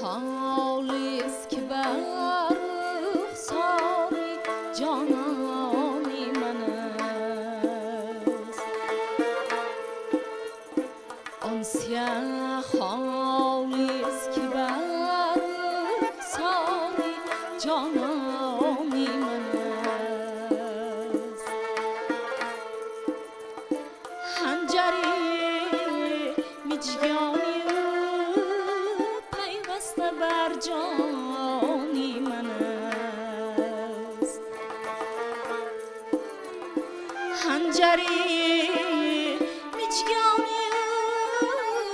خالیست که بر رخسار جانانی من است. آن سیه خالیست که بر رخسار جانانی من است. خنجری مجگانی بر جانی من است. خنجری مجگانی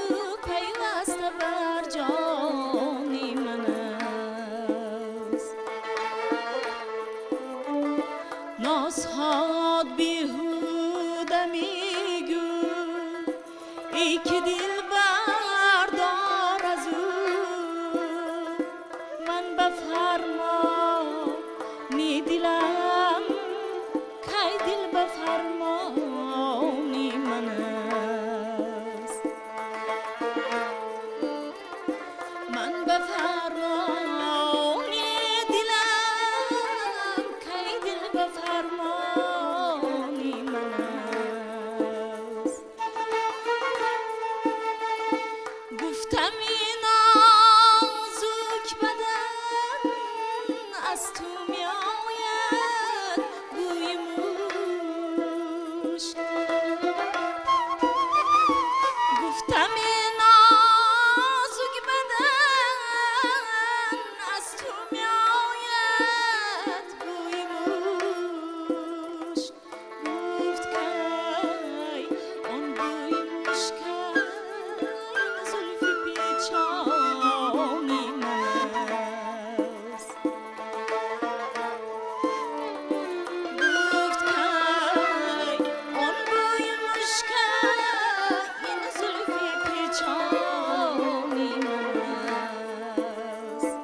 او پیوسته بر جانی من است. نازهات بیهوده میگو ای که دل بردار از او. من به فرمانی دلم کی دل به فرمانی من است. من به فرمانی دلم کی دل به فرمانی من است. گفتم این نازک بدن از تو می آید بوی موش. گفتم این نازک بدن از تو می آید بوی موش. گفت کی آن بوی مشک این زلف پیچانی من است. گفت کی آن بوی مشک این زلف پیچانی من است.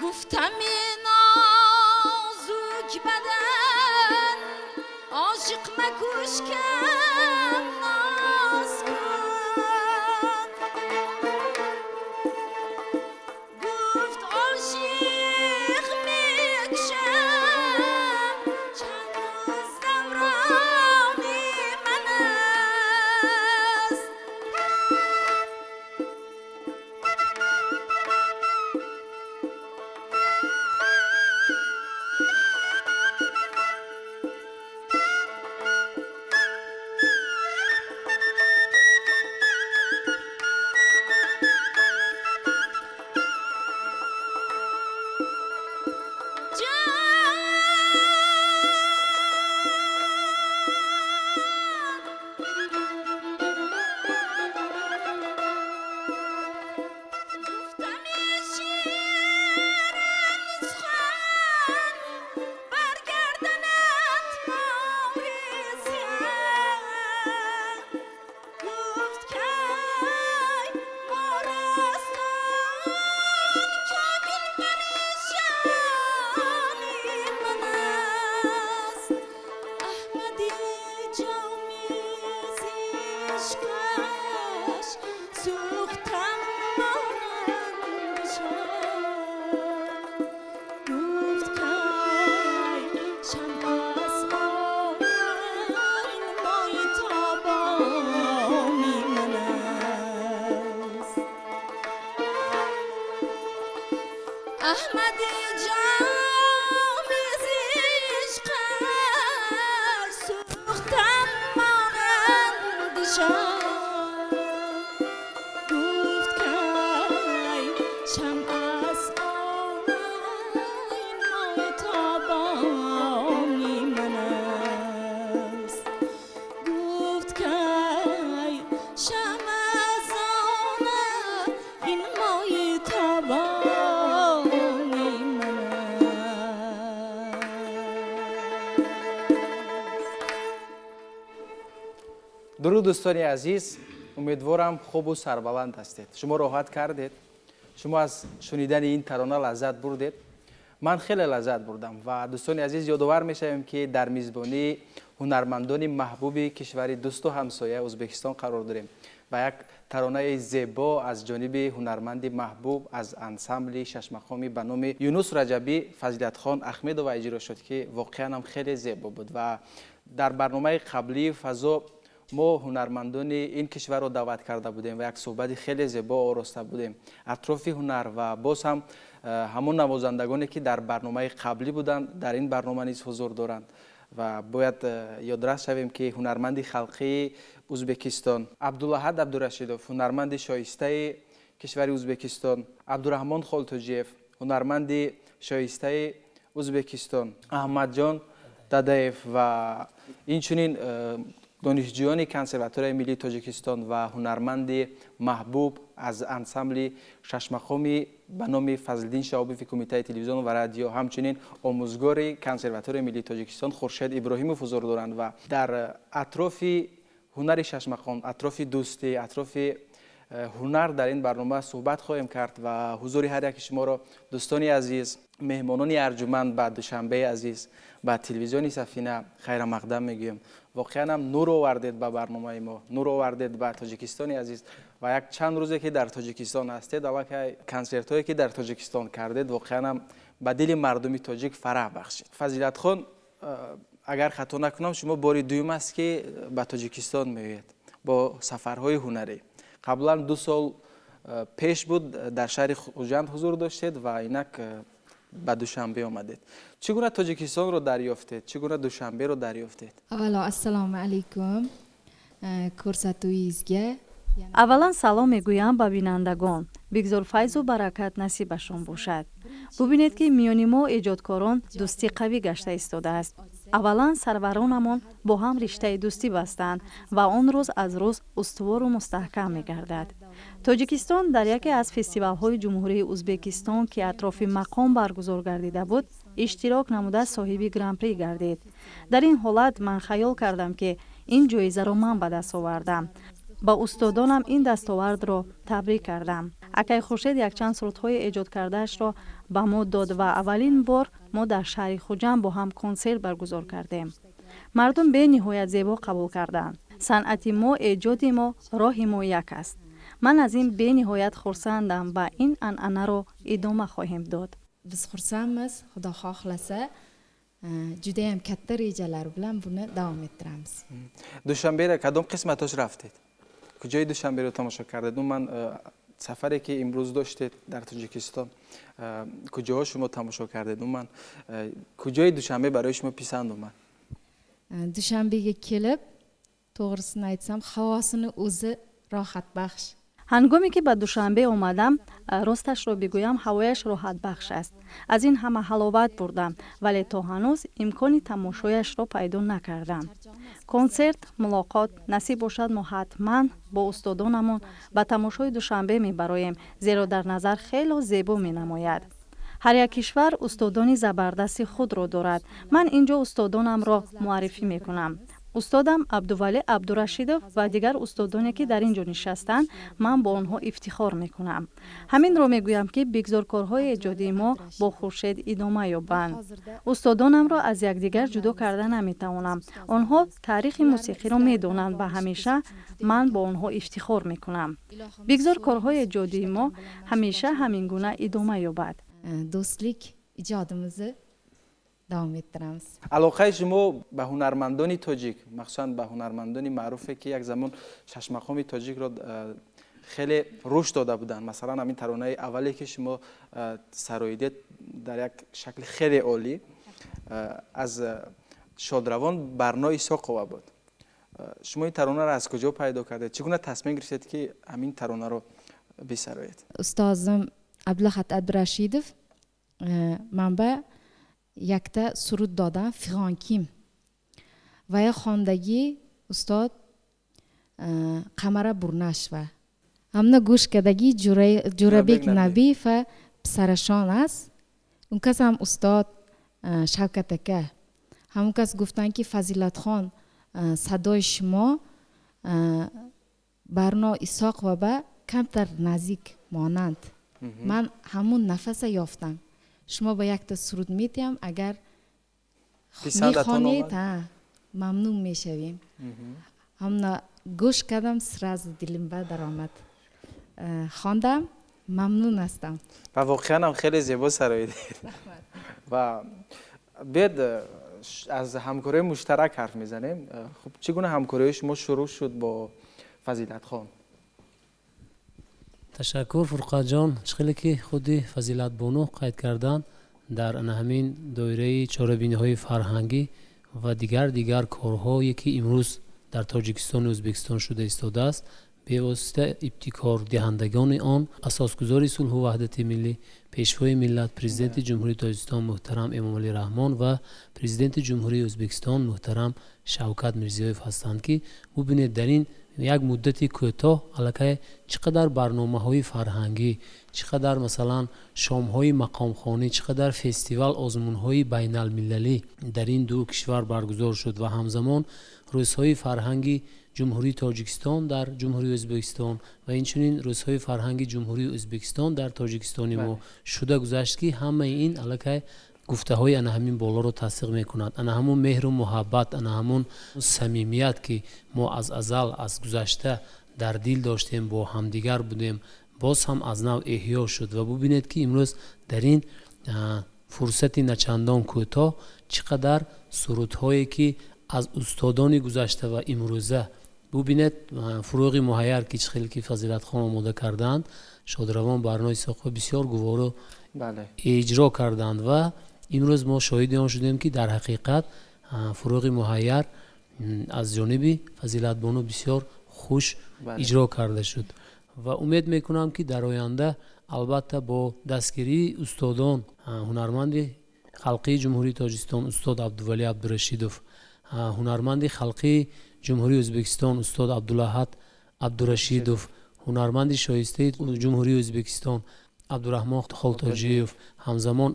گفتم این نازک بدن عاشق مکوش کم ناز کن. گفت عاشق میکشم چند روز دورانی من است. گفتم شیرین سخن بر گردنت مار سیه. گفت کی مار است آن کاگل پریشانی من است. احمدی جامی ز عشقش سوختم مانند شام. گفت کی شمع از آن مای تابانی من است. احمدی جامی ز عشقش سوختم مانند شام. Дуруд, дӯстони азиз, умедворам, хубу сарбаланд ҳастед. Шумо роҳат кардед, шумо аз шунидани ин тарона лаззат бурдед. Ман хеле лаззат бурдам. Ва, дӯстони азиз, ёдовар мешавем, ки дар мизбонии ҳунармандони маҳбуби кишвари дӯсту ҳамсоя Ӯзбекистон қарор дорем ва як таронаи зебо аз ҷониби ҳунарманди маҳбуб аз ансамбли шашмақоми ба номи Юнус Раҷабӣ Фазилатхон Ахмедова иҷро шуд, ки воқеан ҳам хеле зебо буд. Ва дар барномаи қаблии «Фазо» мо ҳунармандони ин кишварро даъват карда будем ва як суҳбати хеле зебо ороста будем атрофи ҳунар. Ва боз ҳам ҳамон навозандагоне, ки дар барномаи қаблӣ буданд, дар ин барнома низ ҳузур доранд. Ва бояд ёдрас шавем, ки ҳунарманди халқии Ӯзбекистон Абдулаҳад Абдурашидов, ҳунарманди шоистаи кишвари Ӯзбекистон Абдураҳмон Холтоҷиев, ҳунарманди шоистаи Ӯзбекистон Аҳмадҷон Дадаев ва инчунин донишҷӯёни Консерваторияи миллии Тоҷикистон ва ҳунарманди маҳбуб аз ансамбли шашмақоми ба номи Фазлиддин Шаҳобови Кумитаи телевизион ва радио, ҳамчунин омӯзгори Консерваторияи миллии Тоҷикистон Хуршед Иброҳимов ҳузур доранд. Ва дар атрофи ҳунари шашмақом, атрофи дӯстӣ, атрофи ҳунар дар ин барнома суҳбат хоҳем кард. Ва ҳузури ҳар яки шуморо, дӯстони азиз, меҳмонони арҷуманд, ба Душанбеи азиз, ба телевизиони Сафина хайрамақдам мегӯем. Воқеан ҳам нур овардед ба барномаи мо, нур овардед ба Тоҷикистони азиз. Ва як чанд рӯзе, ки дар Тоҷикистон ҳастед, аллакай консертҳое, ки дар Тоҷикистон кардед, воқеан ҳам ба дили мардуми тоҷик фараҳ бахшид. Фазилатхон, агар хато накунам, шумо бори дуюм аст, ки ба Тоҷикистон меоед бо сафарҳои ҳунарӣ. Қаблан 2 сол пеш буд, дар шаҳри Хуҷанд ҳузур доштед ва инак ба Душанбе омадед. Чӣ гуна Тоҷикистонро дарёфтед, чӣ гуна Душанберо дарёфтед? Avvalo, assalomu alaykum ko'rsatuvingizga. Аввалан, салом мегӯям ба бинандагон. Бигзор файзу баракат насибашон бошад. Бубинед, ки миёни мо эҷодкорон дӯстӣ қавӣ гашта истодааст. Аввалан, сарваронамон бо ҳам риштаи дӯстӣ бастанд ва он рӯз аз рӯз устувору мустаҳкам мегардад. Тоҷикистон дар яке аз фестивалҳои Ҷумҳурии Ӯзбекистон, ки атрофи мақом баргузор гардида буд, иштирок намуда, соҳиби Гран-при гардид. Дар ин ҳолат ман хаёл кардам, ки ин ҷоизаро ман ба даст овардам. Ба устодонам ин дастовардро табрик кардам. Акай Хуршед якчанд сурудҳои эҷодкардаашро ба мо дод ва аввалин бор мо дар шаҳри Хуҷанд бо ҳам консерт баргузор кардем. Мардум бениҳоят зебо қабул карданд. Санъати мо, эҷоди мо, роҳи мо як аст. Ман аз ин бениҳоят хурсандам ва ин анъанаро идома хоҳем дод. Biz xursandmiz. Xudo xohlasa, judayam katta rejalar bilan buni davom ettiramiz. Душанберо кадом қисматош рафтед? Куҷои Душанберо тамошо кардед? Умуман, сафаре, ки имрӯз доштед дар Тоҷикистон, куҷоҳо шумо тамошо кардед? Умуман, куҷои Душанбе барои шумо писанд омад? Dushanbega kelib, to'g'risini aytsam, havosini o'zi rohatbaxsh. Ҳангоме ки ба Душанбе омадам, росташро бигӯям, ҳавояш роҳатбахш аст. Аз ин ҳама ҳаловат бурдам, вале то ҳанӯз имкони тамошояшро пайдо накардам. Консерт, мулоқот насиб бошад, мо ҳатман бо устодонамон ба тамошои Душанбе мебароем, зеро дар назар хело зебо менамояд. Ҳар як кишвар устодони забардасти худро дорад. Ман ин ҷо устодонамро муаррифӣ мекунам: устодам Абдувалӣ Абдурашидов ва дигар устодоне, ки дар ин ҷо нишастанд. Ман бо онҳо ифтихор мекунам. Ҳаминро мегӯям, ки бигзор корҳои эҷодии мо бо Хуршед идома ёбанд. Устодонамро аз якдигар ҷудо карда наметавонам. Онҳо таърихи мусиқиро медонанд ва ҳамеша ман бо онҳо ифтихор мекунам. Бигзор корҳои эҷодии мо ҳамеша ҳамин гуна идома ёбад. Do'stlik ijodimizni davom ettiramiz. Алоқаи шумо ба ҳунармандони тоҷик, махсусан ба ҳунармандони маъруфе, ки як замон шашмақоми тоҷикро хеле рушд дода буданд, масалан, ҳамин таронаи аввале, ки шумо сароидед дар як шакли хеле олӣ, аз шодравон Барно Исоқова буд. Шумо ин таронаро аз куҷо пайдо кардед? Чӣ гуна тасмим гирифтед, ки ҳамин таронаро бисароед? Ustozim Abdulahat Abdurashidov manba yakta surud dodan, "Fig'on kim". Va xondagi ustod Qamara Burnasheva hamda go'shkadagi Jo'rabek Nabiyev писарашон аст. Он кас ҳам устод Шавкат ака, ҳамон кас гуфтанд, ки: "Фазилатхон, садои шумо Барно Исоқова ба камтар наздик монанд. Ман ҳамун нафаса ёфтам. Шумо ба якта суруд метиҳам, агар мехонед, мамнун мешавем. Ҳамна гӯш кардам, сразу дилим ба даромад. Хондам, мамнун ҳастам. Ва воқеан ҳам хеле зебо сароидед. Ва биёед аз ҳамкориҳои муштарак ҳарф мезанем. Хуб, чӣ гуна ҳамкориҳои шумо шурӯъ шуд бо Фазилатхон? Ташаккур, Фурқатҷон. Чӣ хеле ки худи Фазилатбону қайд карданд, дар ана ҳамин доираи чорабиниҳои фарҳангӣ ва дигар корҳое ки имрӯз дар Тоҷикистону Ӯзбекистон шуда истодааст, бевосита ибтикордиҳандагони он асосгузори сулҳу ваҳдати миллӣ, пешвои миллат, президенти Ҷумҳурии Тоҷикистон муҳтарам Эмомалӣ Раҳмон ва президенти Ҷумҳурии Ӯзбекистон муҳтарам Шавкат Мирзиёев ҳастанд, ки бубинед, дар ин як муддати кӯтоҳ аллакай чӣ қадар барномаҳои фарҳангӣ, чӣ қадар масалан шомҳои мақомхонӣ, чӣ қадар фестивал, озмунҳои байналмилалӣ дар ин ду кишвар баргузор шуд ва ҳамзамон рӯзҳои фарҳанги Ҷумҳурии Тоҷикистон дар Ҷумҳурии Ӯзбекистон ва инчунин рӯзҳои фарҳанги Ҷумҳурии Ӯзбекистон дар Тоҷикистони мо шуда гузашт, ки ҳамаи ин аллакай гуфтаҳои ана ҳамин болоро тасдиқ мекунад. Ана ҳамун меҳру муҳаббат, ана ҳамун самимият, ки мо аз азал, аз гузашта дар дил доштем, бо ҳамдигар будем, боз ҳам аз нав эҳё шуд. Ва бубинед, ки имрӯз дар ин фурсати начандон кӯтоҳ чӣ қадар сурудҳое, ки аз устодони гузашта ва имрӯза, бубинед, Фурӯғи Муҳайяр, ки чӣ хеле ки Фазилатхон омода кардаанд, шодравон Барно Исоқова бисёр гуворо иҷро карданд ва имрӯз мо шоҳиди он шудем, ки дар ҳақиқат Фурӯғи Муҳайяр аз ҷониби Фазилатбону бисёр хуш иҷро карда шуд. Ва умед мекунам, ки дар оянда албатта бо дастгирии устодон, ҳунарманди халқии Ҷумҳурии Тоҷикистон устод Абдувалӣ Абдурашидов, ҳунарманди халқии Ҷумҳурии Ӯзбекистон устод Абдулаҳад Абдурашидов, ҳунарманди шоистаи Ҷумҳурии Ӯзбекистон Абдураҳмон Холтоҷиев, ҳамзамон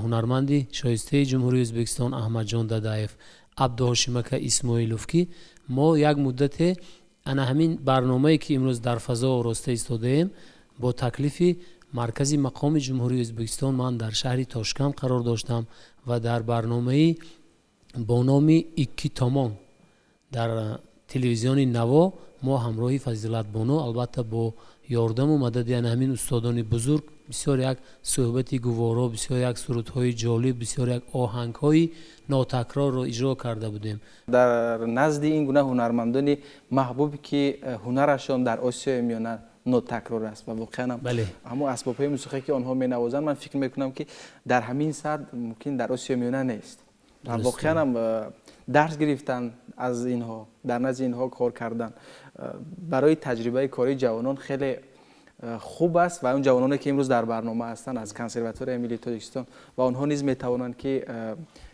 ҳунарманди шоистаи Ҷумҳурии Ӯзбекистон Аҳмадҷон Дадаев, Абдуҳошимака Исмоилов, ки мо як муддате ана ҳамин барномае, ки имрӯз дар фазо ороста истодаем, бо таклифи Маркази мақоми Ҷумҳурии Ӯзбекистон ман дар шаҳри Тошканд қарор доштам ва дар барномаи бо номи «Икки томон» дар телевизиони Наво мо ҳамроҳи Фазилатбону, албатта бо ёрдаму мадади ана ҳамин устодони бузург, бисёр як суҳбати гуворо, бисёр як сурудҳои ҷолиб, бисёр як оҳангҳои нотакрорро иҷро карда будем. Дар назди ин гуна ҳунармандони маҳбуб, ки ҳунарашон дар Осиёи Миёна нотакрор аст ва воқеан ҳам ҳамон асбобҳои мусиқие, ки онҳо менавозанд, ман фикр мекунам, ки дар ҳамин сатҳ мумкин дар Осиёи Миёна нест. Ва воқеан ҳам дарс гирифтан аз инҳо, дар назди инҳо кор кардан барои таҷрибаи кории ҷавонон хеле хуб аст. Ва он ҷавононе, ки имрӯз дар барнома ҳастанд аз Консерваторияи миллии Тоҷикистон, ва онҳо низ метавонанд, ки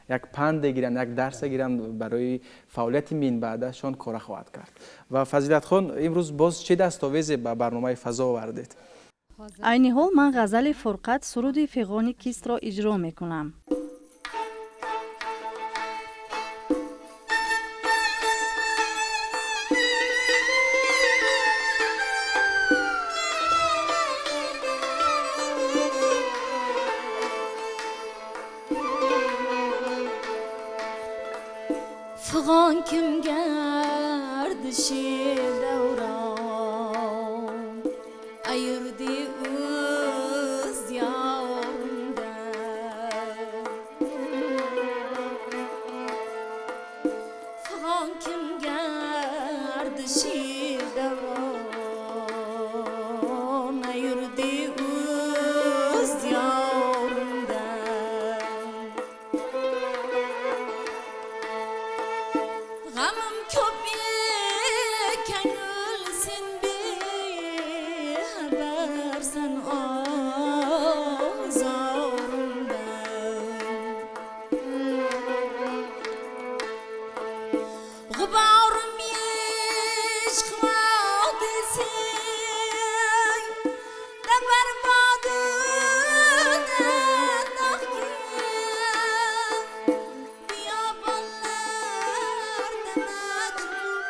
як панде гиранд, як дарсе гиранд, барои фаъолияти минбаъдашон кора хоҳад кард. Ва Фазилатхон, имрӯз боз чӣ дастовезе ба барномаи фазо овардед? Айни ҳол ман ғазали Фурқат суруди «Фиғони кистро» иҷро мекунам. Fig'on kim gardishi davron ayirdi o'z yorimdan. Fig'on kim gardishi davron ayirdi o'z yorimdan. G'amim ko'p ekan, o'lsin bexabarsan ozorimdan. G'uborim ishq vodisi da barbodudan oqgan biyobonlarda majnun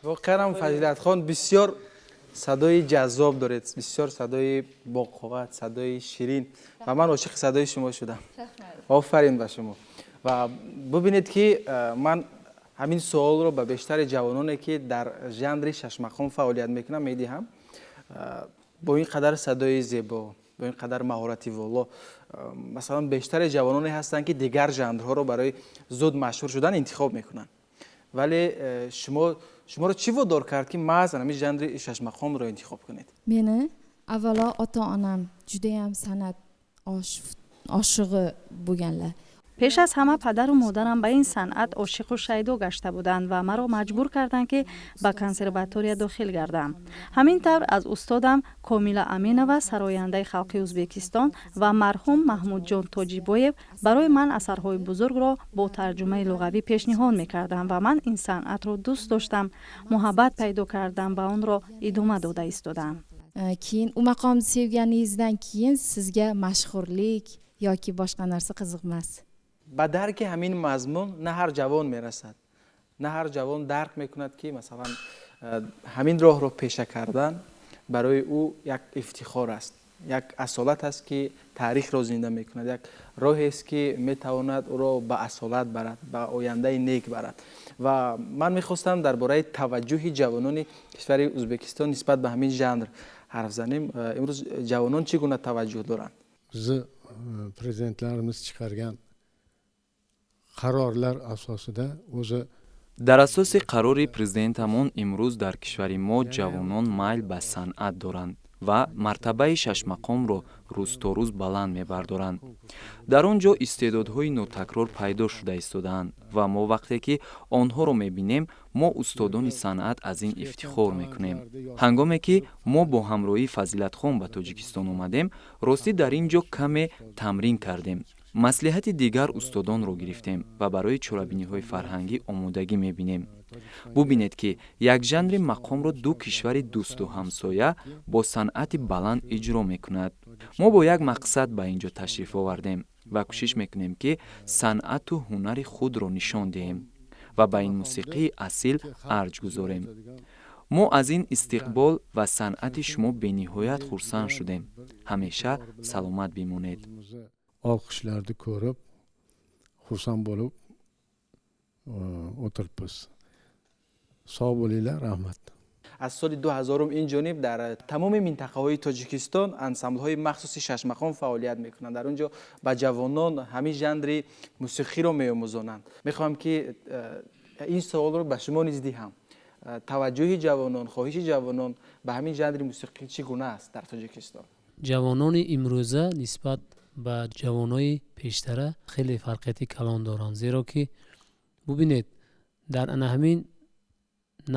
Воқеан Фазилатхон бисёр садои ҷаззоб доред, бисёр садои боқувват, садои ширин ва ман ошиқи садои шумо шудам. Офарин ба шумо. Ва бубинед ки ман ҳамин суолро ба бештари ҷавононе ки дар жанри шашмақом фаъолият мекунам медиҳам. Бо ин қадар садои зебо, бо ин қадар маҳорати воло, масалан бештари ҷавононе ҳастанд ки дигар жанрҳоро барои зуд машҳур шудан интихоб мекунанд. Вале шуморо чӣ водор кард ки маҳз ҳамин жанри шашмақомро интихоб кунед? Meni avvalo ota-onam judayam san'at oshig'i bo'lganlar. Пеш аз ҳама падару модарам ба ин санъат ошиқу шайдо гашта буданд ва маро маҷбур карданд, ки ба консерватория дохил гардам. Ҳамин тавр аз устодам Комила Аминова, сарояндаи халқи Ӯзбекистон, ва марҳум Маҳмудҷон Тоҷибоев барои ман асарҳои бузургро бо тарҷумаи луғавӣ пешниҳод мекардам ва ман ин санъатро дӯст доштам, муҳаббат пайдо кардам ва онро идома дода истодаам. Keyin u maqomni sevganingizdan keyin sizga mashhurlik yoki boshqa narsa qiziq emas. Ба дарки ҳамин мазмун на ҳар ҷавон мерасад, на ҳар ҷавон дарк мекунад ки масалан ҳамин роҳро пеша кардан барои ӯ як ифтихор аст, як асолат аст ки таърихро зинда мекунад, як роҳест ки метавонад ӯро ба асолат барад, ба ояндаи нек барад. Ва ман мехостам дар бораи таваҷҷӯҳи ҷавонони кишвари Ӯзбекистон нисбат ба ҳамин жанр ҳарф занем. Имрӯз ҷавонон чӣ гуна таваҷҷӯҳ доранд? Bizni prezidentlarimiz chiqargan qarorlar asosida o'zi Дар асоси қарори президентамон имрӯз дар кишвари мо ҷавонон майл ба санъат доранд ва мартабаи шашмақомро рӯз то рӯз баланд мебардоранд. Дар он ҷо истеъдодҳои нотакрор пайдо шуда истодаанд ва мо вақте ки онҳоро мебинем, мо устодони санъат аз ин ифтихор мекунем. Ҳангоме ки мо бо ҳамроҳии Фазилатхон ба Тоҷикистон омадем, ростӣ дар ин ҷо каме тамрин кардем, маслиҳати дигар устодонро гирифтем ва барои чорабиниҳои фарҳангӣ омодагӣ мебинем. Бубинед, ки як жанри мақомро ду кишвари дӯсту ҳамсоя бо санъати баланд иҷро мекунад. Мо бо як мақсад ба ин ҷо ташриф овардем ва кӯшиш мекунем, ки санъату ҳунари худро нишон диҳем ва ба ин мусиқии асил арҷ гузорем. Мо аз ин истиқбол ва санъати шумо бениҳоят хурсанд шудем. Ҳамеша саломат бимонед. Olqishlarni ko'rib xursand bo'lib o'tiribmiz. Sog' bo'linglar, rahmat. Аз соли 2000 ин ҷониб дар тамоми минтақаҳои Тоҷикистон ансамблҳои махсуси шашмақом фаъолият мекунанд. Дар он ҷо ба ҷавонон ҳамин жанри мусиқиро меомӯзонанд. Мехоҳам ки ин суолро ба шумо низ диҳам. Таваҷҷӯҳи ҷавонон, хоҳиши ҷавонон ба ҳамин жанри мусиқӣ чӣ гуна аст дар Тоҷикистон? Ҷавонони имрӯза нисбат ба ҷавонои пештара хеле фарқияти калон доранд, зеро ки бубинед, дар ана ҳамин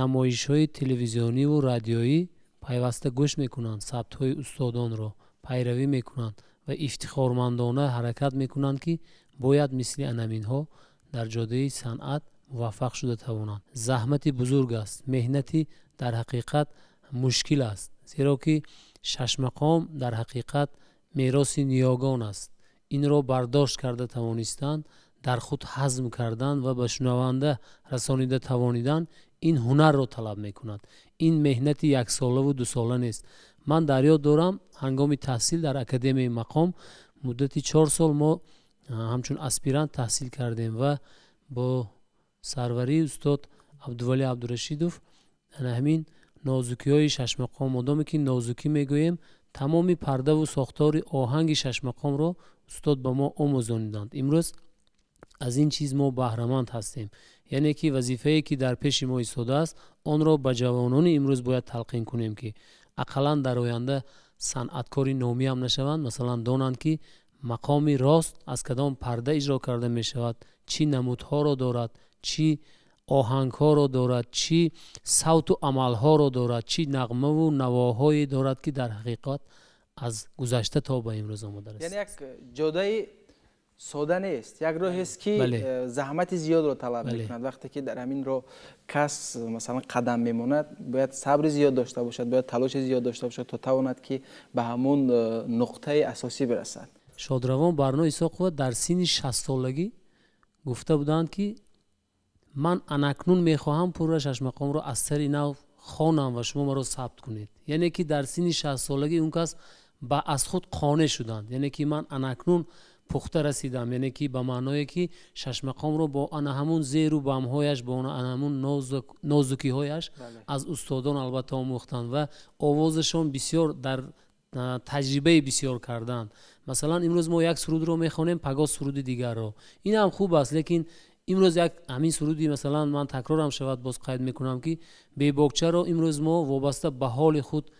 намоишҳои телевизиониву радиоӣ пайваста гӯш мекунанд, сабтҳои устодонро пайравӣ мекунанд ва ифтихормандона ҳаракат мекунанд, ки бояд мисли анаминҳо дар ҷодаи санъат муваффақ шуда тавонанд. Заҳмати бузург аст, меҳнати дар ҳақиқат мушкил аст, зеро ки шашмақом дар ҳақиқат мероси ниёгон аст. Инро бардошт карда тавонистан, дар худ ҳазм кардан ва ба шунаванда расонида тавонидан ин ҳунарро талаб мекунад. Ин меҳнати яксолаву дусола нест. Ман дар ёд дорам, ҳангоми таҳсил дар Академияи мақом муддати 4 сол мо ҳамчун аспирант таҳсил кардем ва бо сарварии устод Абдувалӣ Абдурашидов ана ҳамин нозукиҳои шашмақом, модоме ки нозукӣ мегӯем, Тамоми пардаву сохтори оҳанги шашмақомро устод ба мо омӯзониданд. Имрӯз аз ин чиз мо баҳраманд ҳастем, яъне ки вазифае ки дар пеши мо истодааст, онро ба ҷавонони имрӯз бояд талқин кунем, ки ақаллан дар оянда санъаткори номиам нашаванд, масалан донанд, ки мақоми рост аз кадом парда иҷро карда мешавад, чӣ намудҳоро дорад, чӣ оҳангҳоро дорад, чӣ савту амалҳоро дорад, чӣ нағмаву навоҳое дорад, ки дар ҳақиқат аз гузашта то ба имрӯз омода расид. Яъне як ҷодаи сода нест, як роҳест, ки заҳмати зиёдро талаб мекунад. Вақте ки дар ҳамин роҳ кас, масалан, қадам мемонад, бояд сабри зиёд дошта бошад, бояд талоши зиёд дошта бошад, то тавонад, ки ба ҳамун нуқтаи асосӣ бирасад. Шодравон Барно Исоқова дар синни 60-солагӣ гуфта буданд, ки ман анакнун мехоҳам пурра шашмақомро аз сари нав хонам ва шумо маро сабт кунед. Яъне ки дар синни 60-солагӣ он кас ба аз худ қонеъ шуданд, яъне ки ман анакнун пухта расидам, яъне ки ба маъное ки шашмақомро бо ана ҳамун зеру бамҳояш, бо ана ҳамун нозукиҳояш аз устодон албатта омӯхтанд ва овозашон бисёр дар таҷрибаи бисёр карданд. Масалан, имрӯз мо як сурудро мехонем, пагоҳ суруди дигарро. Ин ҳам хуб аст, лекин имрӯз як ҳамин суруди, масалан, ман такрорам шавад, боз қайд мекунам, ки бебокчаро имрӯз мо вобаста ба ҳоли худ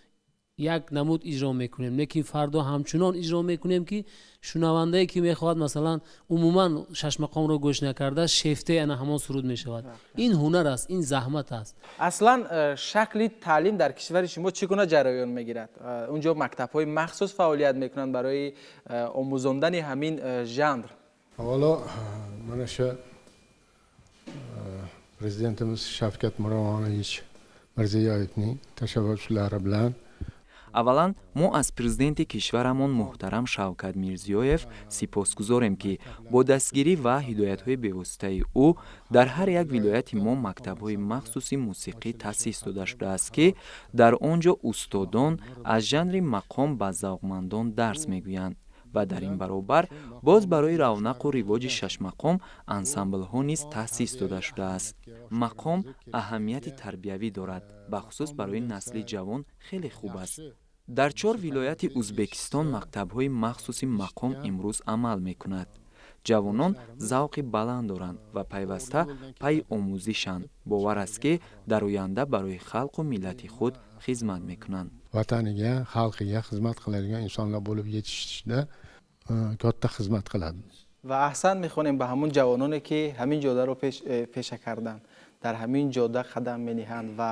як намуд иҷро мекунем, лекин фардо ҳамчунон иҷро мекунем, ки шунавандае, ки мехоҳад, масалан, умуман шашмақомро гӯш накарда, шефтаи ана ҳамон суруд мешавад. Ин ҳунар аст, ин заҳмат аст. Аслан шакли таълим дар кишвари шумо чӣ гуна ҷараён мегирад? Унҷо мактабҳои махсус фаъолият мекунанд барои омӯзондани ҳамин жанр? Аввало, mana shu prezidentimiz Shavkat Miromonovich Mirziyoyevning tashabbuslari bilan Аввалан, мо аз президенти кишварамон муҳтарам Шавкат Мирзиёев сипосгузорем, ки бо дастгирӣ ва ҳидоятҳои бевоситаи ӯ дар ҳар як вилояти мо мактабҳои махсуси мусиқӣ таъсис дода шудааст, ки дар он ҷо устодон аз жанри мақом ба завқмандон дарс мегӯянд ва дар ин баробар боз барои равнақу ривоҷи шашмақом ансамблҳо низ таъсис дода шудааст. Мақом аҳамияти тарбиявӣ дорад, бахусус барои насли ҷавон хеле хуб аст. Дар чор вилояти Узбекистон мактабҳои махсуси мақом имрӯз амал мекунад. Ҷавонон завқи баланд доранд ва пайваста пайи омӯзишанд. Бовар аст, ки дар оянда барои халқу миллати худ хизмат мекунанд. Vataniga, xalqiga xizmat qiladigan insonlar bo'lib yetishishda katta xizmat qiladi. Ва аҳсан мехонем ба ҳамун ҷавононе, ки ҳамин ҷодаро пеша карданд, дар ҳамин ҷода қадам мениҳанд ва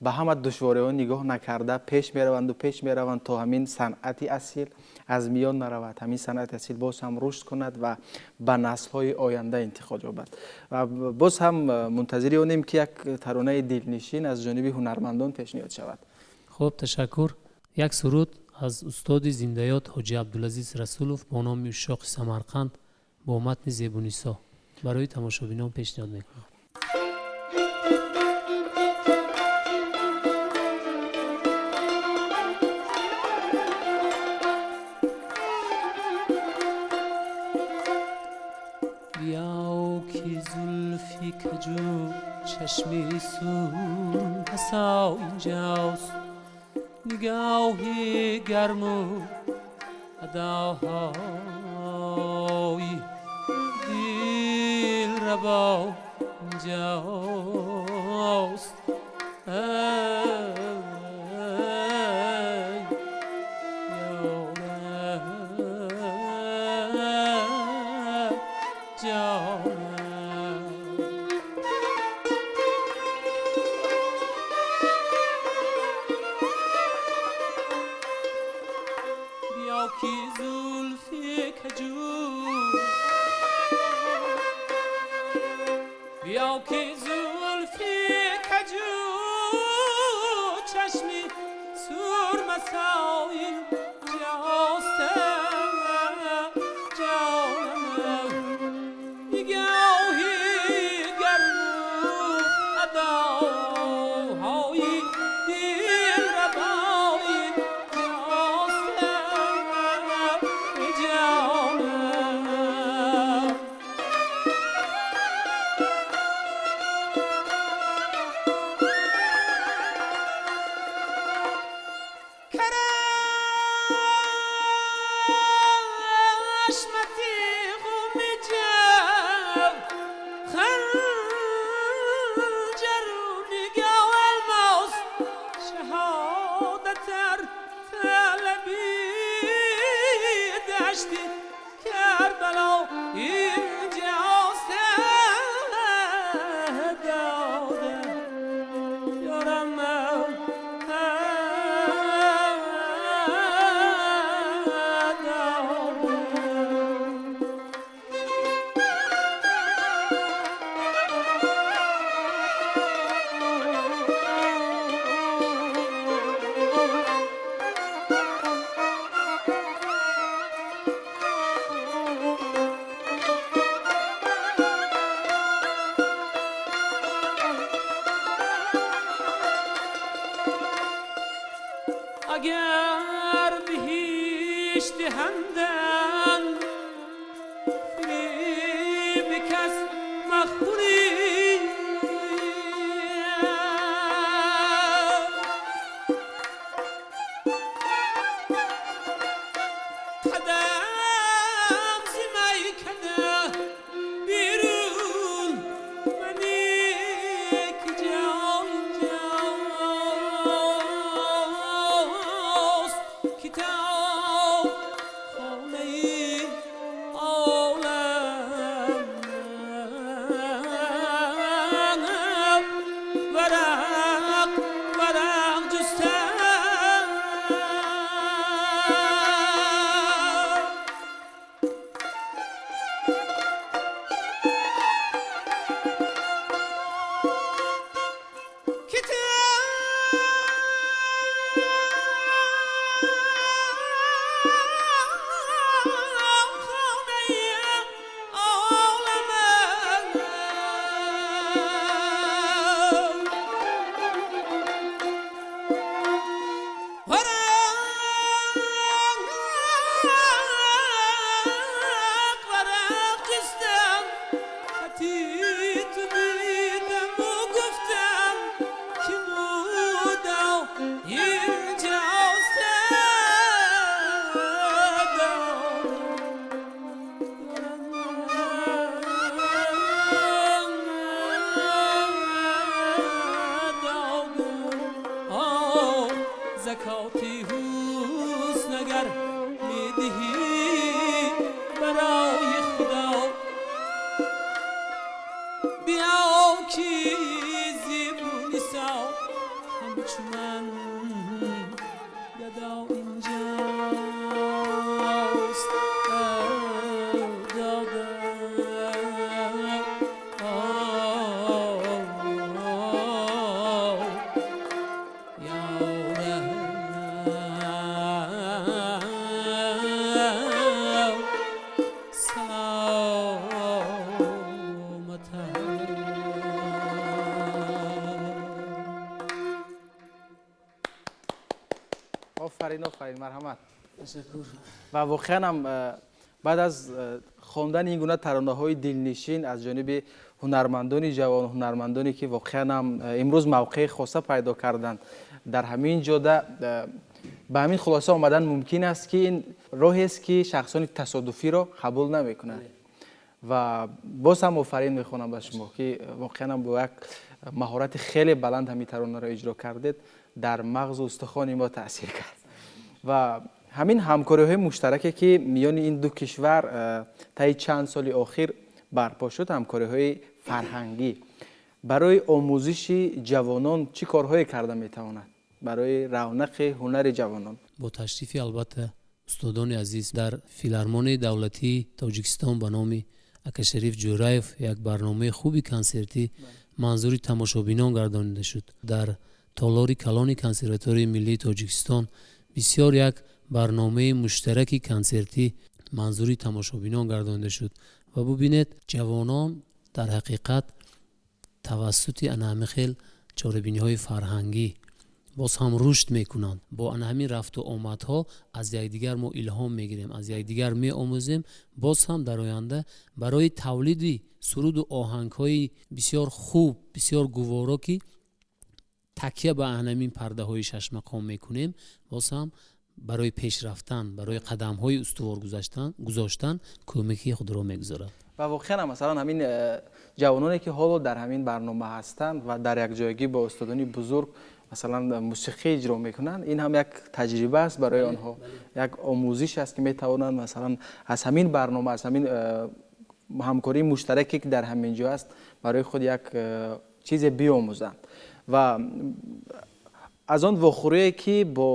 ба ҳама душвориҳо нигоҳ накарда пеш мераванду пеш мераванд, то ҳамин санъати асил аз миён наравад, ҳамин санъати асил боз ҳам рушд кунад ва ба наслҳои оянда интиқол ёбад. Ва боз ҳам мунтазири онем, ки як таронаи дилнишин аз ҷониби ҳунармандон пешниҳод шавад. Хуб, ташаккур. Як суруд аз устоди зиндаёд Ҳоҷи Абдулазиз Расулов бо номи Ушшоқи Самарқанд бо матни Зебунисо барои тамошобинон пешниҳод мекунам. Биё, ки зулфи каҷу чашми сурмасо инҷост, нигоҳи гарму адоҳои дилрабо инҷост. Эй, ёра, ҷонам. Биё, ки зулфи каҷу, биё, ки зулфи каҷу чашми сурмасои ҷост, ҷонам, нигоҳи гарму адоҳои дилрабои ҷост, ҷонам. اگر بهشت دهندن فریب کس مخوری، قدم ز میکده بیرون منی که جای اینجاست، کتاب خانه عالم ورق ورق جستن. کتاب خانه عالم ورق ورق جستم، خطی تو دیدم و گفتم که مدعا اینجاست. زکاتی حسن اگر میدهی برای خدا، بیا که زیب و نسا همچو من گدا اینجاست. داده Офарин, офарин, марҳамат. Ва воқеан ҳам баъд аз хондани ин гуна таронаҳои дилнишин аз ҷониби ҳунармандони ҷавон, ҳунармандоне ки воқеан ҳам имрӯз мавқеи хоса пайдо карданд дар ҳамин ҷода, ба ҳамин хулоса омадан мумкин аст, ки ин роҳест ки шахсони тасодуфиро қабул намекунанд. Ва боз ҳам офарин мехонам ба шумо, ки воқеан ҳам бо як маҳорати хеле баланд ҳамин таронаро иҷро кардед, дар мағзу устухони мо таъсир кард. Ва ҳамин ҳамкориҳои муштараке ки миёни ин ду кишвар таи чанд соли охир барпо шуд, ҳамкориҳои фарҳангӣ барои омӯзиши ҷавонон чӣ корҳое карда метавонад барои равнақи ҳунари ҷавонон? Бо ташрифи албатта устодони азиз дар филармонияи давлатии Тоҷикистон ба номи Акашариф Ҷӯраев як барномаи хуби консертӣ манзури тамошобинон гардонида шуд. Дар толори калони консерваторияи миллии Тоҷикистон бисёр як барномаи муштараки консертӣ манзури тамошобинон гардонида шуд. Ва бубинед, ҷавонон дар ҳақиқат тавассути ана ҳамин хел чорабиниҳои фарҳангӣ боз ҳам рушд мекунанд. Бо ана ҳамин рафту омадҳо аз якдигар мо илҳом мегирем, аз якдигар меомӯзем. Боз ҳам дар оянда барои тавлиди суруду оҳангҳои бисёр хуб, бисёр гуворо, ки такя ба ана ҳамин пардаҳои шашмақом мекунем, боз ҳам Барои пеш рафтан, барои қадамҳои устувор гузоштан кӯмаки худро мегузорад. Ва воқеан масалан ҳамин ҷавононе ки ҳоло дар ҳамин барнома ҳастанд ва дар якҷоягӣ бо устодони бузург масалан мусиқӣ иҷро мекунанд, ин ҳам як таҷриба аст барои онҳо, як омӯзиш аст ки метавонанд масалан аз ҳамин барнома, аз ҳамин ҳамкории муштараке ки дар ҳамин ҷо аст барои худ як чизе биомӯзанд. Ва аз он вохӯрие ки бо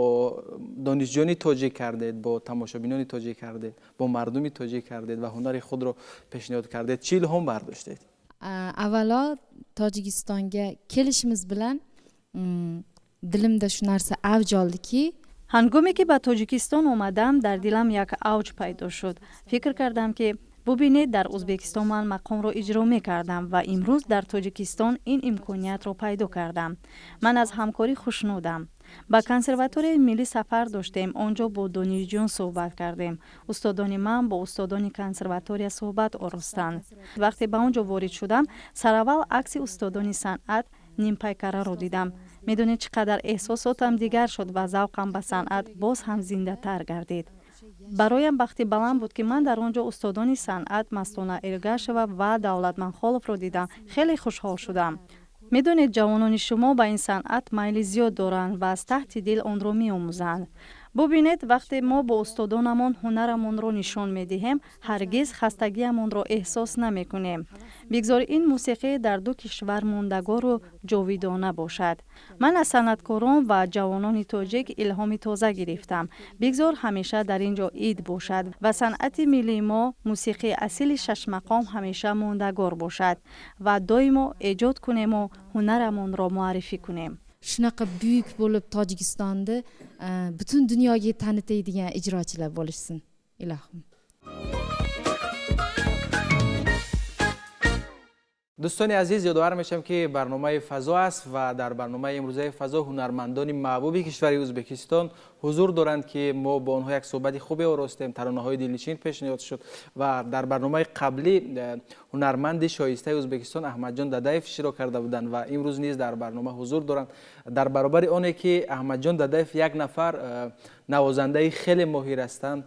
донишҷӯёни тоҷик кардед, бо тамошобинони тоҷик кардед, бо мардуми тоҷик кардед ва ҳунари худро пешниҳод кардед, чӣ илҳом бардоштед? Аввало Tojikistonga kelishimiz bilan dilimda shu narsa avj oldiki. Ҳангоме ки ба Тоҷикистон омадам, дар дилам як авҷ пайдо шуд. Фикр кардам ки бубинед, дар Ӯзбекистон ман мақомро иҷро мекардам ва имрӯз дар Тоҷикистон ин имкониятро пайдо кардам. Ман аз ҳамкорӣ хушнудам. Ба консерваторияи миллӣ сафар доштем, он ҷо бо донишҷӯён суҳбат кардем. Устодони ман бо устодони консерватория суҳбат оростанд. Вақте ба он ҷо ворид шудам, сараввал акси устодони санъат нимпайкараро дидам. Медонед, чӣ қадар эҳсосотам дигар шуд ва завқам ба санъат боз ҳам зиндатар гардид. Бароям бахти баланд буд, ки ман дар он ҷо устодони санъат Мастона Эргашева ва Давлатманхоловро дидам. Хеле хушҳол шудам. Медонед, ҷавонони шумо ба ин санъат майли зиёд доранд ва аз таҳти дил онро меомӯзанд. Бубинед, вақте мо бо устодонамон ҳунарамонро нишон медиҳем, ҳаргиз хастагиамонро эҳсос намекунем. Бигзор ин мусиқӣ дар ду кишвар мондагору ҷовидона бошад. Ман аз санъаткорон ва ҷавонони тоҷик илҳоми тоза гирифтам. Бигзор ҳамеша дар ин ҷо ид бошад ва санъати миллии мо, мусиқии асили шашмақом, ҳамеша мондагор бошад ва доимо эҷод кунему ҳунарамонро муаррифӣ кунем. Shunaqa buyuk bo'lib Tojikistonni butun dunyoga tanitadigan ijrochilar bo'lishsin, ilohim. Дӯстони азиз, ёдовар мешавам ки барномаи фазо аст ва дар барномаи имрӯзаи фазо ҳунармандони маҳбуби кишвари Ӯзбекистон ҳузур доранд ки мо бо онҳо як суҳбати хубе оростем, таронаҳои дилнишин пешниҳод шуд ва дар барномаи қаблӣ ҳунарманди шоистаи Ӯзбекистон Аҳмадҷон Дадаев иштирок карда буданд ва имрӯз низ дар барнома ҳузур доранд. Дар баробари оне ки Аҳмадҷон Дадаев як нафар навозандаи хеле моҳир ҳастанд,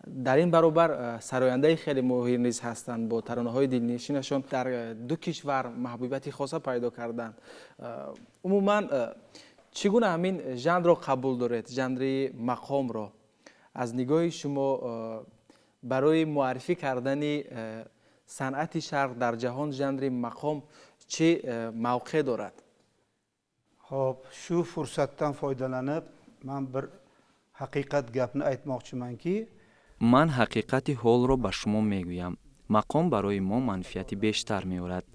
дар ин баробар сарояндаи хеле моҳир низ ҳастанд. Бо таронаҳои дилнишинашон дар ду кишвар маҳбубияти хоса пайдо карданд. Умуман чӣ гуна ҳамин жанрро қабул доред, жанри мақомро? Аз нигоҳи шумо барои муаррифӣ кардани санъати шарқ дар ҷаҳон жанри мақом чӣ мавқеъ дорад? Хоб, shu fursatdan foydalanib man bir haqiqat gapni aytmoqchimanki, ман ҳақиқати ҳолро ба шумо мегӯям. Мақом барои мо манфиати бештар меорад.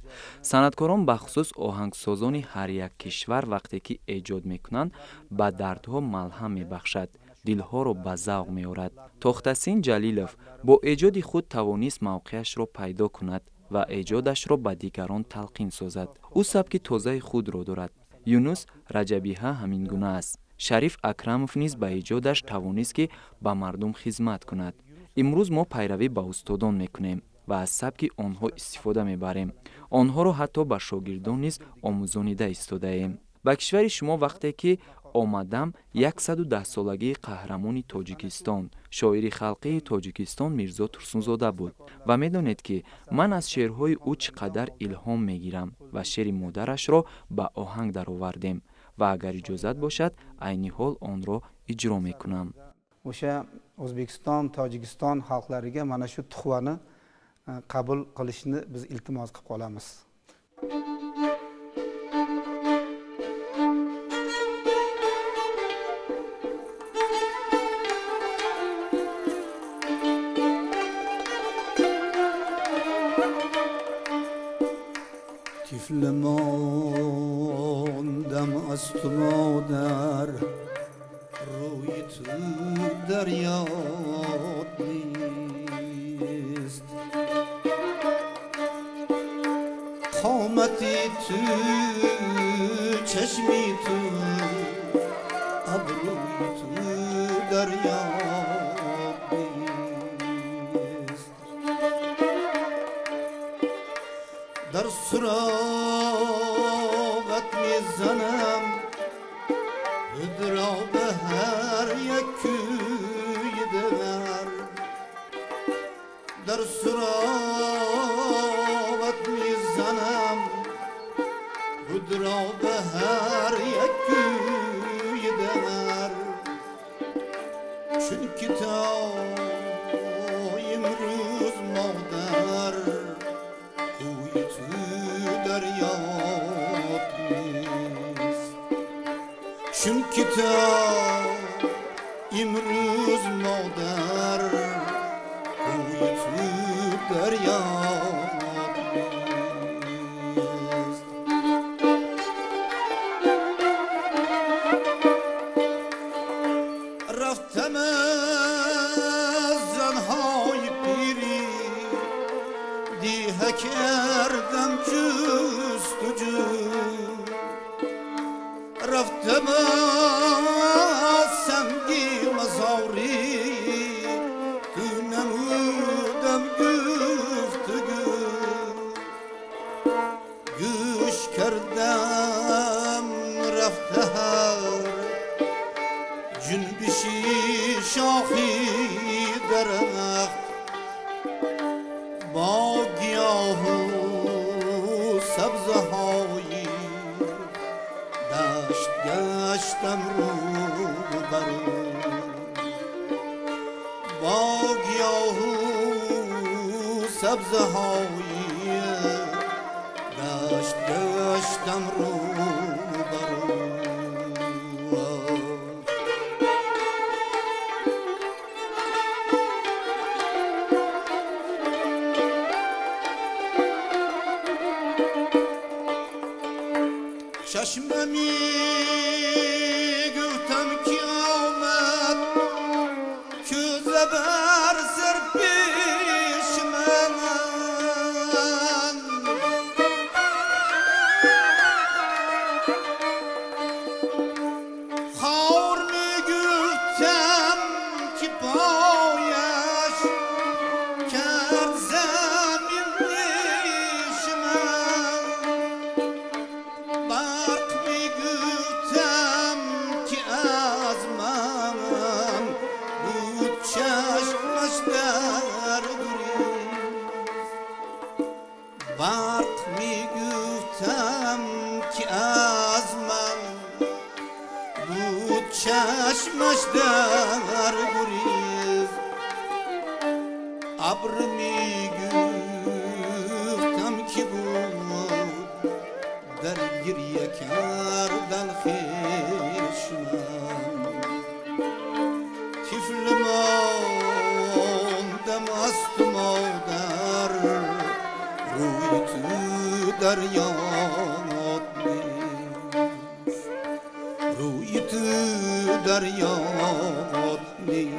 Санъаткорон, бахусус оҳангсозони ҳар як кишвар, вақте ки эҷод мекунанд, ба дардҳо малҳам мебахшад, дилҳоро ба завқ меорад. Тохтасин Ҷалилов бо эҷоди худ тавонист мавқеашро пайдо кунад ва эҷодашро ба дигарон талқин созад. Ӯ сабки тозаи худро дорад. Юнус Раҷабиҳа ҳамин гуна аст. Шариф Акрамов низ ба эҷодаш тавонист, ки ба мардум хизмат кунад. Имрӯз мо пайравӣ ба устодон мекунем ва аз сабки онҳо истифода мебарем. Онҳоро ҳатто ба шогирдон низ омӯзонида истодаем. Ба кишвари шумо вақте ки омадам, 110-солагии қаҳрамони Тоҷикистон, шоири халқии Тоҷикистон Мирзо Турсунзода буд ва медонед, ки ман аз шеърҳои ӯ чӣ қадар илҳом мегирам ва шеъри модарашро ба оҳанг даровардем ва агар иҷозат бошад, айни ҳол онро иҷро мекунам. O'sha O'zbekiston, Tojikiston xalqlariga mana shu tuhfani qabul qilishni biz iltimos qilib qolamiz. طفل ماندم از تو مادر، روی تو در یاد نیست، قامتی تو، چشمی تو، ابروی تو در یاد نیست، در سراغت میزنم، خود را به هر یک در سراغت میزنم، خود را به هر یک کوی در، چون که تا امروز مادر کوی تو در یاد نیست، چون که تا امروز مادر کوی تو در یاد نیست. رفتم از زنهای پیری دیه کردم جستجو، رفتم از سنگی مزاری تو نمودم گفتگو، گوش کردم رفته هر جنبشی شاخی درخت، با گیاه و سبزهای دشت گشتم رو برو، با گیاه و سبزهای دشت گشتم رو برو. چشم می گفتم که آمد که زبر سر پیش من، خار می گفتم که پایش کرد زمین نیش من، برق می گفتم که از من بود چشمش در گریز، برق می گفتم که از من بود چشمش در گریز، ابر می گفتم که بود در گریه کردن خویش من، طفل ماندم از تو مادر روی تو در یاد نیست، روی تو در یاد نیست.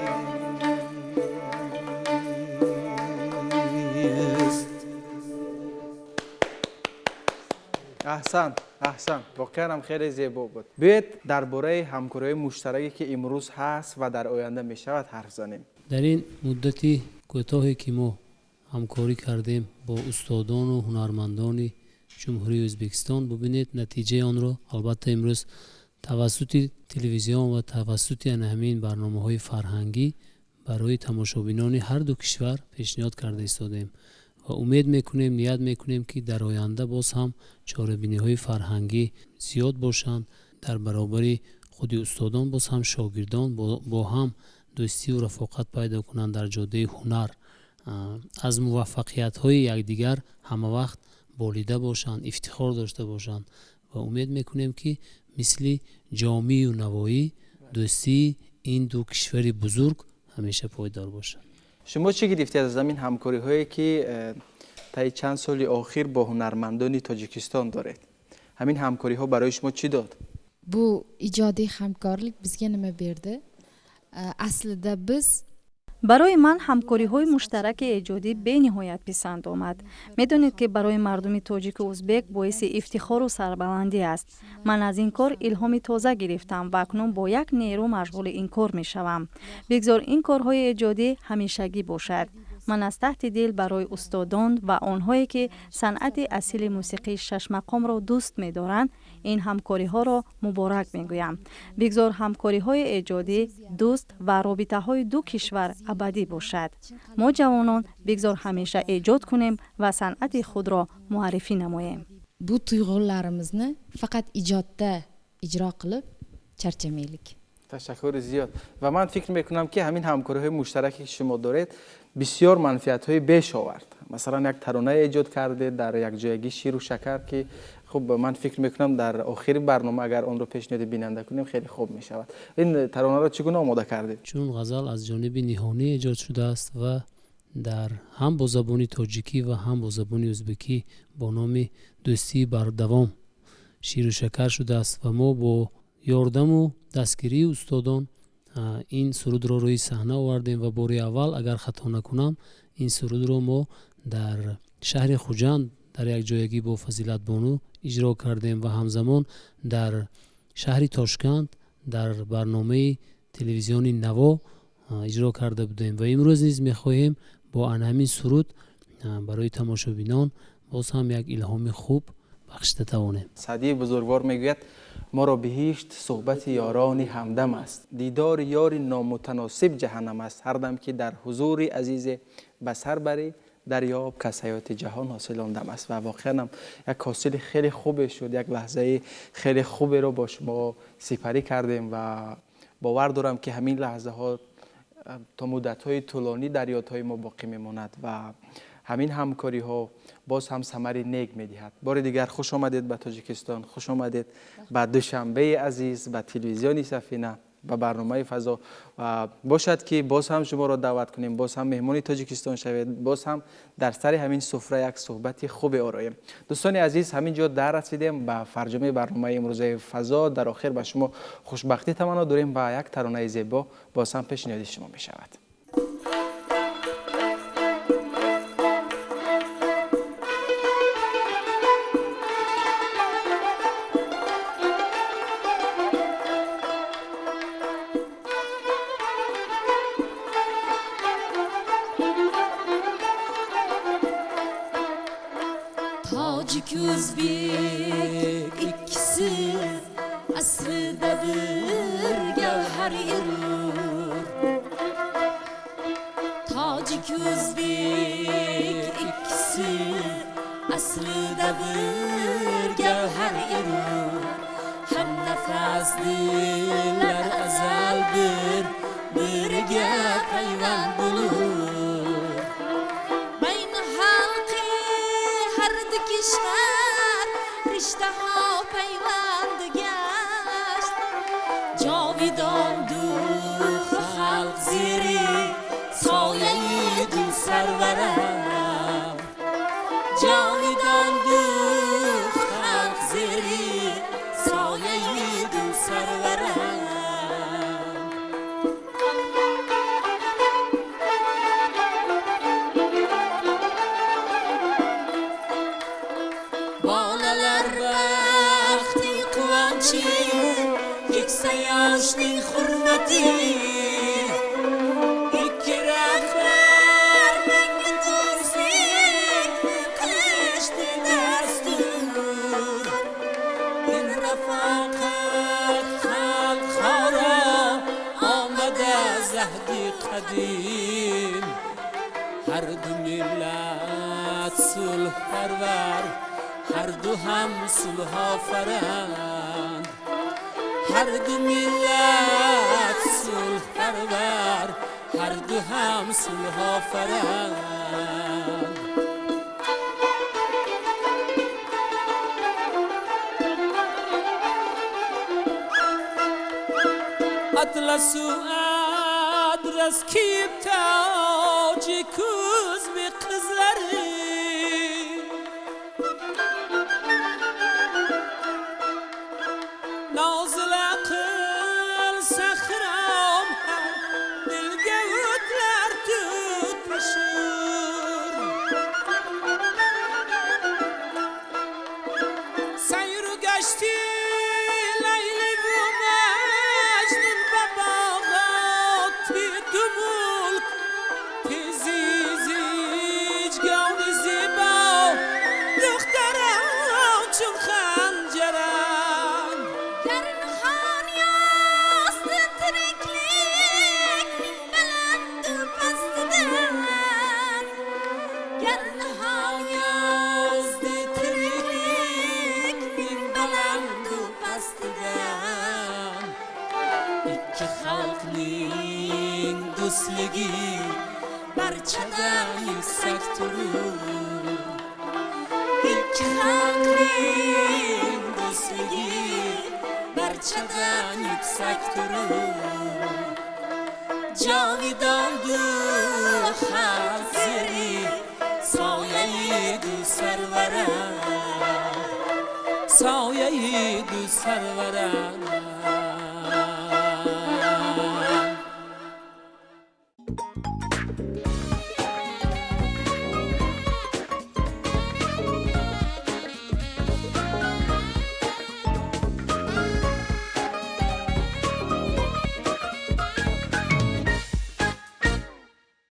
احسن احسن، واقعا هم خیلی زیبا بود. بیاید درباره همکاری‌های مشترکی که امروز هست و در آینده میشود حرف زنیم. در این مدتی کوتاهی که ما همکاری کردیم با استادان و هنرمندان جمهوری ازبکستان، ببینید نتیجه آن را البته امروز توسط تلویزیون و توسط همین برنامه‌های فرهنگی برای تماشابینان هر دو کشور پیشنهاد کرده ایستادیم و امید میکنیم، نیت میکنیم که در آینده باز هم چاره‌بینی‌های فرهنگی زیاد باشند، در برابر خود استادان باز هم شاگردان با هم دوستی و رفاقت پیدا کنند در جاده هنر، از موفقیت‌های یکدیگر همه وقت بالیده باشند، افتخار داشته باشند و امید میکنیم که مثل جامی و نوایی دوستی این دو کشور بزرگ همیشه پایدار باشد. شما چی گرفتید از این همکاری هایی که طی چند سال اخیر با هنرمندان تاجیکستان دارید؟ همین همکاری ها برای شما چی داد؟ Bu ijodiy hamkorlik bizga nima berdi? Aslida biz барои ман ҳамкориҳои муштараки эҷодӣ бениҳоят писанд омад. Медонед ки барои мардуми тоҷику узбек боиси ифтихору сарбаландӣ аст. Ман аз ин кор илҳоми тоза гирифтам ва акнун бо як нерӯ машғули ин кор мешавам. Бигзор ин корҳои эҷодӣ ҳамешагӣ бошад. Ман аз таҳти дил барои устодон ва онҳое, ки санъати асили мусиқии шашмақомро дӯст медоранд, ин ҳамкориҳоро муборак мегӯям. Бигзор ҳамкориҳои эҷодӣ, дӯст ва робитаҳои ду кишвар абадӣ бошад. Мо ҷавонон бигзор ҳамеша эҷод кунем ва санъати худро муаррифӣ намоем. Bu tuyg'ularimizni faqat ijodda ijro qilib charchamaylik. Ташаккури зиёд. Ва ман фикр мекунам, ки ҳамин ҳамкориҳои муштараке, ки шумо доред, бисёр манфиатҳои беш овард. Масалан, як тарона эҷод кардед дар якҷоягӣ, «Ширу шакар», ки хуб, ман фикр мекунам, дар охири барнома агар онро пешниҳоди бинанда кунем, хеле хуб мешавад. Ин таронаро чӣ гуна омода кардед? Чун ғазал аз ҷониби Ниҳонӣ эҷод шудааст ва дар ҳам бо забони тоҷикӣ ва ҳам бо забони ӯзбекӣ бо номи «Дӯстии бардавом», «Ширу шакар» шудааст ва мо бо ёрдаму дастгирии устодон ин сурудро рӯи саҳна овардем. Ва бори аввал, агар хато накунам, ин сурудро мо дар шаҳри Хуҷанд дар якҷоягӣ бо Фазилатбону иҷро кардем ва ҳамзамон дар шаҳри Тошканд дар барномаи телевизиони «Наво» иҷро карда будем. Ва имрӯз низ мехоҳем бо ана ҳамин суруд барои тамошобинон боз ҳам як илҳоми хуб бахшида тавонем. Саъдии бузургвор мегӯяд: «Моро биҳишт суҳбати ёрони ҳамдам аст, дидори ёри номутаносиб ҷаҳаннам аст. Ҳар дам ки дар ҳузури азизе ба сар барӣ, дарёб, ки аз ҳаёти ҷаҳон ҳосил он дам аст». Ва воқеан ҳам як ҳосили хеле хубе шуд. Як лаҳзаи хеле хуберо бо шумо сипарӣ кардем ва бовар дорам, ки ҳамин лаҳзаҳо то муддатҳои тӯлонӣ дар ёдҳои мо боқӣ мемонад ва ҳамин ҳамкориҳо боз ҳам самари нек медиҳад. Бори дигар хуш омадед ба Тоҷикистон, хуш омадед ба Душанбеи азиз, ба телевизиони «Сафина», ба барномаи «Фазо». Ва бошад, ки боз ҳам шуморо даъват кунем, боз ҳам меҳмони Тоҷикистон шавед, боз ҳам дар сари ҳамин суфра як суҳбати хубе ороем. Дӯстони азиз, ҳамин ҷо дар расидем ба фарҷоми барномаи имрӯзаи «Фазо». Дар охир ба шумо хушбахтӣ таманно дорем ва як таронаи зебо боз ҳам пешниҳоди шумо мешавад. Tojik, o'zbek ikkisi aslida bir gavhar erur. Tojik, o'zbek ikkisi aslida bir gavhar erur. Ham nafasdilar azal, bir biriga payvand bo'lur. Bayni xalqi har du kishvar rishtaho payvand gasht. Jovidon du xalq zeri soyai du sarvaram. Jovidon du xalq zeri soyai du sarvaram. Bolalar baxti, quvonchi, keksa yoshning hurmati. Ikki rahbar mangu do'stlikni qilishdi dastur. In rafaqat xalqaro omada zahdi qadim. Har du millat sulhparvar, har du ham sulhofarand. Har du millat sulhparvar, har du ham sulhofarand. Atlasu adras kiyib tojik, o'zbek qizlari. Nozila qilsa xirom, har dilga o'tlar tutashur. Sayru gashti Layli va Majnun va bog'oti du mulk. Tezi Ҷовидон ду халқ зери сояи ду сарваранд, сояи ду сарваранд.